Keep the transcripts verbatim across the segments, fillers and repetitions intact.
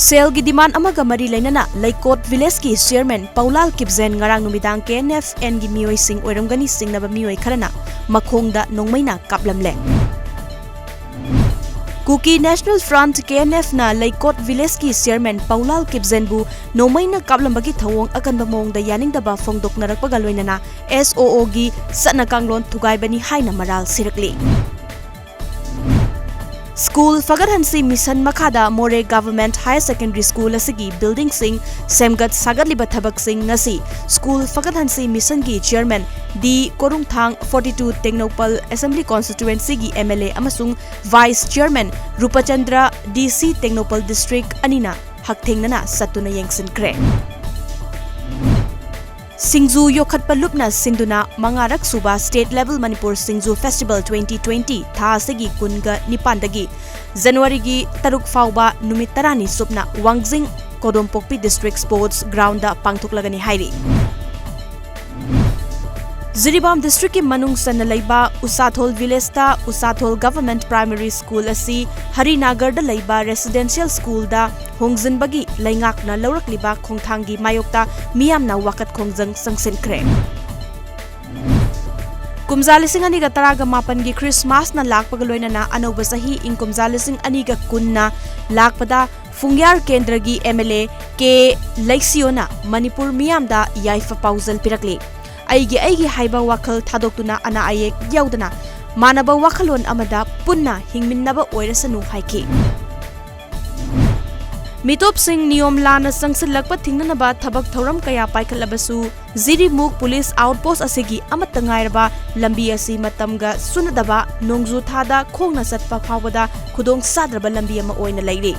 ꯁꯦꯜꯒꯤ demand ꯑꯃꯒ ꯃꯔꯤ ꯂꯩꯅꯅ ꯂꯩꯀꯣꯠ villageꯀꯤ chairman ꯄꯧꯂꯥꯜ ꯀꯤꯞꯖꯦꯟ ꯉꯔꯥꯡ ꯅꯨꯃꯤꯗꯥꯡ KNFNꯒꯤ ꯃꯤꯑꯣꯏꯁꯤꯡ ꯑꯣꯏꯔꯝꯒꯅꯤ ꯆꯤꯡꯅꯕ ꯃꯤꯑꯣꯏ ꯈꯔꯅ ꯃꯈꯣꯡꯗ ꯅꯣꯡꯃꯩꯅ ꯀꯥꯞꯂꯝꯂꯦ꯫ Kuki National Front, KNFꯅ ꯂꯩꯀꯣꯠ villageꯀꯤ chairman ꯄꯧꯂꯥꯜ ꯀꯤꯞꯖꯦꯟꯕꯨ ꯅꯣꯡꯃꯩꯅ ꯀꯥꯞꯂꯝꯕꯒꯤ ꯊꯧꯑꯣꯡ ꯑꯀꯟꯕ ꯃꯑꯣꯡꯗ ꯌꯥꯅꯤꯡꯗꯕ ꯐꯣꯡꯗꯣꯛꯅꯔꯛꯄꯒ ꯂꯣꯏꯅꯅ SOOꯒꯤ ꯆꯠꯅ ꯀꯥꯡꯂꯣꯟ ꯊꯨꯒꯥꯏꯕꯅꯤ ꯍꯥꯏꯅ ꯃꯔꯥꯜ ꯁꯤꯔꯛꯂꯤ꯫ School ꯐꯒꯠꯍꯟꯁꯤ mission ꯃꯈꯥꯗ ꯃꯣꯔꯦ Government Higher Secondary School ꯑꯁꯤꯒꯤ buildingꯁꯤꯡ ꯁꯦꯝꯒꯠ ꯁꯥꯒꯠꯂꯤꯕ ꯊꯕꯛꯁꯤꯡ ꯉꯁꯤ School ꯐꯒꯠꯍꯟꯁꯤ missionꯒꯤ chairman ꯗꯤ ꯀꯣꯔꯨꯡꯊꯥꯡ forty two Tengnoupal Assembly constituencyꯒꯤ MLA ꯑꯃꯁꯨꯡ vice chairman ꯔꯨꯄꯆꯟꯗ꯭ꯔ, DC Tengnoupal district ꯑꯅꯤꯅ ꯍꯛꯊꯦꯡꯅꯅ ꯆꯠꯇꯨꯅ ꯌꯦꯡꯁꯤꯟꯈ꯭ꯔꯦ꯫ ꯁꯤꯡꯖꯨ ꯌꯣꯛꯈꯠꯄ ꯂꯨꯞꯅ ꯁꯤꯟꯗꯨꯅ ꯃꯉꯥꯔꯛ ꯁꯨꯕ State Level Manipur Singju Festival twenty twenty ꯊꯥ ꯑꯁꯤꯒꯤ ꯀꯨꯟꯒ ꯅꯤꯄꯥꯟꯗꯒꯤ Januaryꯒꯤ ꯇꯔꯨꯛ ꯐꯥꯎꯕ ꯅꯨꯃꯤꯠ ꯇꯔꯥꯅꯤ ꯆꯨꯞꯅ ꯋꯥꯡꯖꯤꯡ ꯀꯣꯗꯣꯝꯄꯣꯛꯄꯤ District Sports Groundꯗ ꯄꯥꯡꯊꯣꯛꯂꯒꯅꯤ ꯍꯥꯏꯔꯤ꯫ ꯖꯤꯔꯤꯕꯥꯝ districtꯀꯤ ꯃꯅꯨꯡ ꯆꯟꯅ ꯂꯩꯕ ꯎꯁꯥꯊꯣꯜ villageꯇ ꯎꯁꯥꯊꯣꯜ Government Primary School ꯑꯁꯤ ꯍꯔꯤꯅꯥꯒꯔꯗ ꯂꯩꯕ residential schoolꯗ ꯍꯣꯡꯖꯤꯟꯕꯒꯤ ꯂꯩꯉꯥꯛꯅ ꯂꯧꯔꯛꯂꯤꯕ ꯈꯣꯡꯊꯥꯡꯒꯤ ꯃꯥꯌꯣꯛꯇ ꯃꯤꯌꯥꯝꯅ ꯋꯥꯀꯠ ꯈꯣꯡꯖꯪ ꯆꯪꯁꯤꯟꯈ꯭ꯔꯦ꯫ ꯀꯨꯝꯖꯥ ꯂꯤꯁꯤꯡ ꯑꯅꯤꯒ ꯇꯔꯥꯒ ꯃꯥꯄꯟꯒꯤ Christmasꯅ ꯂꯥꯛꯄꯒ ꯂꯣꯏꯅꯅ ꯑꯅꯧꯕ ꯆꯍꯤ ꯏꯪ ꯀꯨꯝꯖꯥ ꯂꯤꯁꯤꯡ ꯑꯅꯤꯒ ꯀꯨꯟꯅ ꯂꯥꯛꯄꯗ ꯐꯨꯡꯌꯥꯔ ꯀꯦꯟꯗ꯭ꯔꯒꯤ MLA ꯀꯦ ꯂꯩꯁꯤꯌꯣꯅ ꯃꯅꯤꯄꯨꯔ ꯃꯤꯌꯥꯝꯗ ꯌꯥꯏꯐ ꯄꯥꯎꯖꯦꯜ ꯄꯤꯔꯛꯂꯤ꯫ ꯑꯩꯒꯤ ꯑꯩꯒꯤ ꯍꯥꯏꯕ ꯋꯥꯈꯜ ꯊꯥꯗꯣꯛꯇꯨꯅ ꯑꯅꯥ ꯑꯌꯦꯛ ꯌꯥꯎꯗꯅ ꯃꯥꯟꯅꯕ ꯋꯥꯈꯜꯂꯣꯟ ꯑꯃꯗ ꯄꯨꯟꯅ ꯍꯤꯡꯃꯤꯟꯅꯕ ꯑꯣꯏꯔꯁꯅꯨ ꯍꯥꯏꯈꯤ꯫ ꯃꯤꯇꯣꯞꯁꯤꯡ ꯅꯤꯌꯣꯝ ꯂꯥꯟꯅ ꯆꯪꯁꯤꯜꯂꯛꯄ ꯊꯤꯡꯅꯅꯕ ꯊꯕꯛ ꯊꯧꯔꯝ ꯀꯌꯥ ꯄꯥꯏꯈꯠꯂꯕꯁꯨ, ꯖꯤꯔꯤꯃꯨꯛ police outpost ꯑꯁꯤꯒꯤ ꯑꯃꯠꯇ ꯉꯥꯏꯔꯕ ꯂꯝꯕꯤ ꯑꯁꯤ ꯃꯇꯝꯒ ꯆꯨꯅꯗꯕ ꯅꯣꯡꯖꯨ ꯊꯥꯗ ꯈꯣꯡꯅ ꯆꯠꯄ ꯐꯥꯎꯕꯗ ꯈꯨꯗꯣꯡ ꯆꯥꯗ꯭ꯔꯕ ꯂꯝꯕꯤ ꯑꯃ ꯑꯣꯏꯅ ꯂꯩꯔꯤ꯫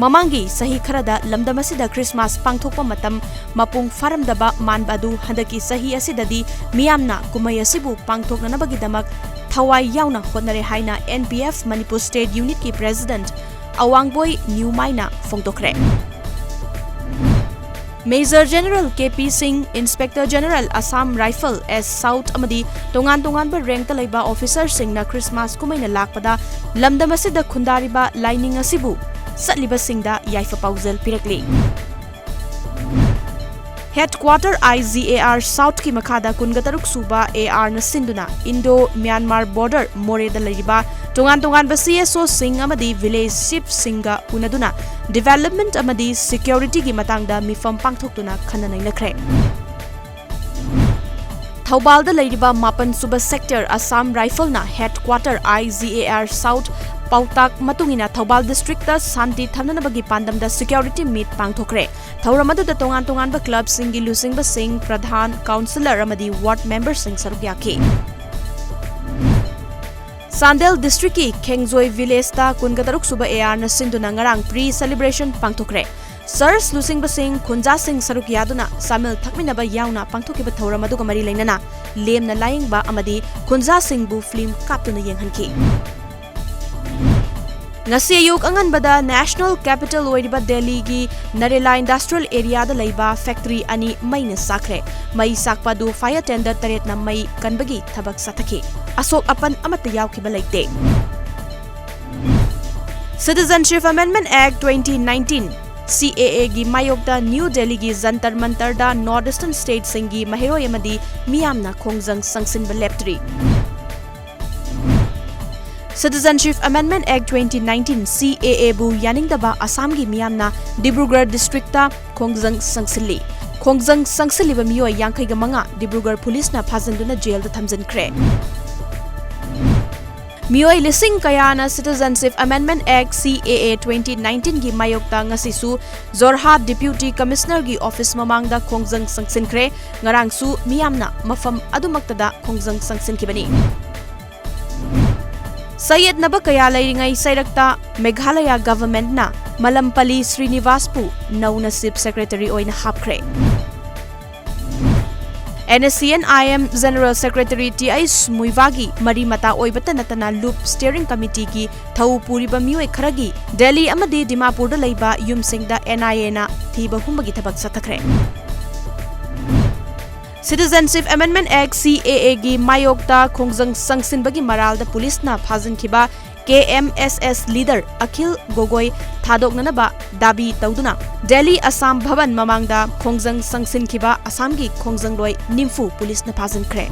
ꯃꯃꯥꯡꯒꯤ ꯆꯍꯤ ꯈꯔꯗ ꯂꯝꯗꯝ ꯑꯁꯤꯗ Christmas ꯄꯥꯡꯊꯣꯛꯄ ꯃꯇꯝ ꯃꯄꯨꯡ ꯐꯥꯔꯝꯗꯕ ꯃꯥꯟꯕ ꯑꯗꯨ ꯍꯟꯗꯛꯀꯤ ꯆꯍꯤ ꯑꯁꯤꯗꯗꯤ ꯃꯤꯌꯥꯝꯅ ꯀꯨꯝꯍꯩ ꯑꯁꯤꯕꯨ ꯄꯥꯡꯊꯣꯛꯅꯅꯕꯒꯤꯗꯃꯛ ꯊꯋꯥꯏ ꯌꯥꯎꯅ ꯍꯣꯠꯅꯔꯦ ꯍꯥꯏꯅ NPF Manipur State Unitꯀꯤ President ꯑꯋꯥꯡꯕꯣꯏ ꯅ꯭ꯌꯨꯃꯥꯏꯅ ꯐꯣꯡꯗꯣꯛꯈ꯭ꯔꯦ꯫ Major General K P Singh, Inspector General Assam Rifle S South ꯑꯃꯗꯤ ꯇꯣꯉꯥꯟ ꯇꯣꯉꯥꯟꯕ ꯔꯦꯡꯛꯇ ꯂꯩꯕ ꯑꯣꯐꯤꯁꯔꯁꯤꯡꯅ ꯈ꯭ꯔꯤꯁꯃꯥꯁ ꯀꯨꯝꯍꯩꯅ ꯂꯥꯛꯄꯗ ꯂꯝꯗꯝ ꯑꯁꯤꯗ ꯈꯨꯟꯗꯥꯔꯤꯕ ꯂꯥꯏꯅꯤꯡ ꯑꯁꯤꯕꯨ ꯆꯠꯂꯤꯕꯁꯤꯡꯗ ꯌꯥꯏꯐ ꯄꯥꯎꯖꯦꯜ ꯄꯤꯔꯛꯂꯤ꯫ Headquarter I G A R Southꯀꯤ ꯃꯈꯥꯗ ꯀꯨꯟꯒ ꯇꯔꯨꯛ ꯁꯨꯕ A Rꯅ ꯁꯤꯟꯗꯨꯅ Indo Myanmar Border ꯃꯣꯔꯦꯗ ꯂꯩꯔꯤꯕ ꯇꯣꯉꯥꯟ ꯇꯣꯉꯥꯟꯕ C S Oꯁꯤꯡ ꯑꯃꯗꯤ village chiefꯁꯤꯡꯒ ꯎꯅꯗꯨꯅ development ꯑꯃꯗꯤ securityꯒꯤ ꯃꯇꯥꯡꯗ ꯃꯤꯐꯝ ꯄꯥꯡꯊꯣꯛꯇꯨꯅ ꯈꯟꯅ ꯅꯩꯅꯈ꯭ꯔꯦ꯫ ꯊꯧꯕꯥꯜꯗ ꯂꯩꯔꯤꯕ ꯃꯥꯄꯟ ꯁꯨꯕ sector Assam Rifleꯅ headquarter I G A R South ꯄꯥꯎꯇꯥꯛ ꯃꯇꯨꯡ ꯏꯟꯅ ꯊꯧꯕꯥꯜ districtꯇ ꯁꯥꯟꯇꯤ ꯊꯝꯅꯅꯕꯒꯤ ꯄꯥꯟꯗꯝꯗ security meet ꯄꯥꯡꯊꯣꯛꯈ꯭ꯔꯦ꯫ ꯊꯧꯔꯝ ꯑꯗꯨꯗ ꯇꯣꯉꯥꯟ ꯇꯣꯉꯥꯟꯕ clubꯁꯤꯡꯒꯤ ꯂꯨꯆꯤꯡꯕꯁꯤꯡ, ꯄ꯭ꯔꯙꯥꯟ, councillor ꯑꯃꯗꯤ ward memberꯁꯤꯡ ꯁꯔꯨꯛ ꯌꯥꯈꯤ꯫ ꯆꯥꯟꯗꯦꯜ districtꯀꯤ ꯈꯦꯡꯖꯣꯏ villageꯇ ꯀꯨꯟꯒ ꯇꯔꯨꯛ ꯁꯨꯕ A Rꯅ ꯁꯤꯟꯗꯨꯅ ꯉꯔꯥꯡ pre celebration ꯄꯥꯡꯊꯣꯛꯈ꯭ꯔꯦ꯫ Church ꯂꯨꯆꯤꯡꯕꯁꯤꯡ, ꯈꯨꯟꯖꯥꯁꯤꯡ ꯁꯔꯨꯛ ꯌꯥꯗꯨꯅ ꯆꯥꯃꯤꯜ ꯊꯛꯃꯤꯟꯅꯕ ꯌꯥꯎꯅ ꯄꯥꯡꯊꯣꯛꯈꯤꯕ ꯊꯧꯔꯝ ꯑꯗꯨꯒ ꯃꯔꯤ ꯂꯩꯅꯅ ꯂꯦꯝꯅ ꯂꯥꯌꯦꯡꯕ ꯑꯃꯗꯤ ꯈꯨꯟꯖꯥꯁꯤꯡꯕꯨ film ꯀꯥꯞꯇꯨꯅ ꯌꯦꯡꯍꯟꯈꯤ꯫ ꯉꯁꯤ ꯑꯌꯨꯛ ꯑꯉꯟꯕꯗ national capital ꯑꯣꯏꯔꯤꯕ ꯗꯦꯜꯂꯤꯒꯤ ꯅꯔꯦꯂꯥ industrial areaꯗ ꯂꯩꯕ factory ꯑꯅꯤ ꯃꯩꯅ ꯆꯥꯛꯈ꯭ꯔꯦ꯫ ꯃꯩ ꯆꯥꯛꯄ ꯑꯗꯨ fire tender ꯇꯔꯦꯠꯅ ꯃꯩ ꯀꯟꯕꯒꯤ ꯊꯕꯛ ꯆꯠꯊꯈꯤ꯫ ꯑꯁꯣꯛ ꯑꯄꯟ ꯑꯃꯠꯇ ꯌꯥꯎꯈꯤꯕ ꯂꯩꯇꯦ꯫ Citizenship Amendment Act twenty nineteen, C A Aꯒꯤ ꯃꯥꯌꯣꯛꯇ ꯅ꯭ꯌꯨ ꯗꯦꯜꯂꯤꯒꯤ ꯖꯟꯇꯔ ꯃꯟꯇꯔꯗ North Eastern stateꯁꯤꯡꯒꯤ ꯃꯍꯩꯔꯣꯏ ꯑꯃꯗꯤ ꯃꯤꯌꯥꯝꯅ ꯈꯣꯡꯖꯪ ꯆꯪꯁꯤꯟꯕ ꯂꯦꯞꯇ꯭ꯔꯤ꯫ Citizenship Amendment Act twenty nineteen, C A Aꯕꯨ ꯌꯥꯅꯤꯡꯗꯕ ꯑꯁꯥꯝꯒꯤ ꯃꯤꯌꯥꯝꯅ ꯗꯤꯕ꯭ꯔꯨꯒꯔ districtꯇ ꯈꯣꯡꯖꯪ ꯆꯪꯁꯤꯜꯂꯤ꯫ ꯈꯣꯡꯖꯪ ꯆꯪꯁꯤꯜꯂꯤꯕ ꯃꯤꯑꯣꯏ ꯌꯥꯡꯈꯩꯒ ꯃꯉꯥ ꯗꯤꯕ꯭ꯔꯨꯒꯔ policeꯅ ꯐꯥꯖꯤꯟꯗꯨꯅ jailꯗ ꯊꯝꯖꯤꯟꯈ꯭ꯔꯦ꯫ ꯃꯤꯑꯣꯏ ꯂꯤꯁꯤꯡ ꯀꯌꯥꯅ Citizenship Amendment Act, C A A twenty nineteenꯒꯤ ꯃꯥꯌꯣꯛꯇ ꯉꯁꯤꯁꯨ ꯖꯣꯔꯍꯥꯠ Deputy Commissionerꯒꯤ office ꯃꯃꯥꯡꯗ ꯈꯣꯡꯖꯪ ꯆꯪꯁꯤꯟꯈ꯭ꯔꯦ꯫ ꯉꯔꯥꯡꯁꯨ ꯃꯤꯌꯥꯝꯅ ꯃꯐꯝ ꯑꯗꯨꯃꯛꯇꯗ ꯈꯣꯡꯖꯪ ꯆꯪꯁꯤꯟꯈꯤꯕꯅꯤ꯫ ꯆꯌꯦꯠꯅꯕ ꯀꯌꯥ ꯂꯩꯔꯤꯉꯩ ꯆꯩꯔꯛꯇ ꯃꯦꯘꯥꯂꯌꯥ governmentꯅ ꯃꯂꯝꯄꯂꯤ ꯁ꯭ꯔꯤꯅꯤꯕꯥꯁꯄꯨ ꯅꯧꯅ Chief Secretary ꯑꯣꯏꯅ ꯍꯥꯞꯈ꯭ꯔꯦ꯫ NSCN-IM General Secretary Th Muivahꯒꯤ ꯃꯔꯤ ꯃꯇꯥ ꯑꯣꯏꯕꯇ ꯅꯠꯇꯅ ꯂꯨꯞ Steering Committeeꯒꯤ ꯊꯧ ꯄꯨꯔꯤꯕ ꯃꯤꯑꯣꯏ ꯈꯔꯒꯤ ꯗꯦꯜꯂꯤ ꯑꯃꯗꯤ ꯗꯤꯃꯥꯄꯨꯔꯗ ꯂꯩꯕ ꯌꯨꯝꯁꯤꯡꯗ NIAꯅ ꯊꯤꯕ ꯍꯨꯝꯕꯒꯤ ꯊꯕꯛ ꯆꯠꯊꯈ꯭ꯔꯦ꯫ Citizenship Amendment Act, CAAꯒꯤ ꯃꯥꯌꯣꯛꯇ ꯈꯣꯡꯖꯪ ꯆꯪꯁꯤꯟꯕꯒꯤ ꯃꯔꯥꯜꯗ ꯄꯨꯂꯤꯁꯅ ꯐꯥꯖꯤꯟꯈꯤꯕ KMSS leader ꯑꯈꯤꯜ ꯒꯣꯒꯣꯏ ꯊꯥꯗꯣꯛꯅꯅꯕ ꯗꯥꯕꯤ ꯇꯧꯗꯨꯅ ꯗꯦꯜꯂꯤ ꯑꯁꯥꯝ ꯚꯕꯟ ꯃꯃꯥꯡꯗ ꯈꯣꯡꯖꯪ ꯆꯪꯁꯤꯟꯈꯤꯕ ꯑꯁꯥꯝꯒꯤ ꯈꯣꯡꯖꯪꯂꯣꯏ ꯅꯤꯝꯐꯨ ꯄꯨꯂꯤꯁꯅ ꯐꯥꯖꯤꯟꯈ꯭ꯔꯦ꯫